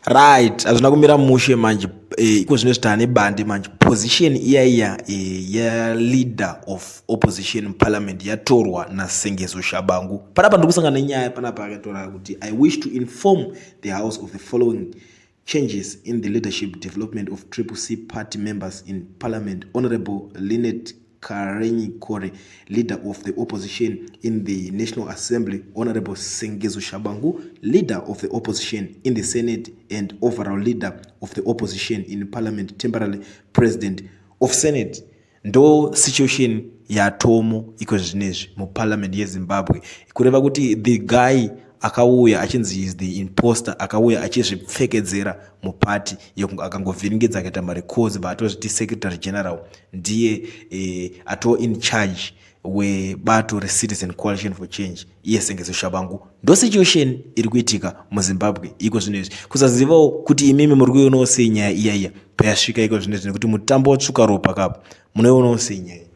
Right, hazvina kumira mushe manje eh, iko zvino zvitava nebande manje position iya iya eh, yaleader of opposition parliament yatorwa naSengezo Shabangu. Panapa ndiri kusangana nenyaya panapa akatora kuti I wish to inform the house of the following changes in the leadership development of Triple C party members in parliament. Honorable Lynette Karenyi Kore, leader of the opposition in the National Assembly, Honorable Sengezo Shabangu, leader of the opposition in the Senate and overall leader of the opposition in parliament, temporarily president of Senate. Ndo situation yatomo iko zvinezvi muparliament yeZimbabwe, kureva kuti the guy akauya achinzi is the imposter, akauya achizvipfekedzera mupati, akangovhiringidza akaita marecords, vaatozviti secretary general, ndiye ato in charge webato reCitizen Coalition for Change, iye Sengezo Shabangu. Ndo situation iri kuitika muZimbabwe iko zvinezvi. Kusazivawo kuti imimi muri kuionawo sei nyaya iya iya payasvika iko zvinezvi, nekuti mutambo watsvuka ropa kapa. Munoionawo sei nyaya?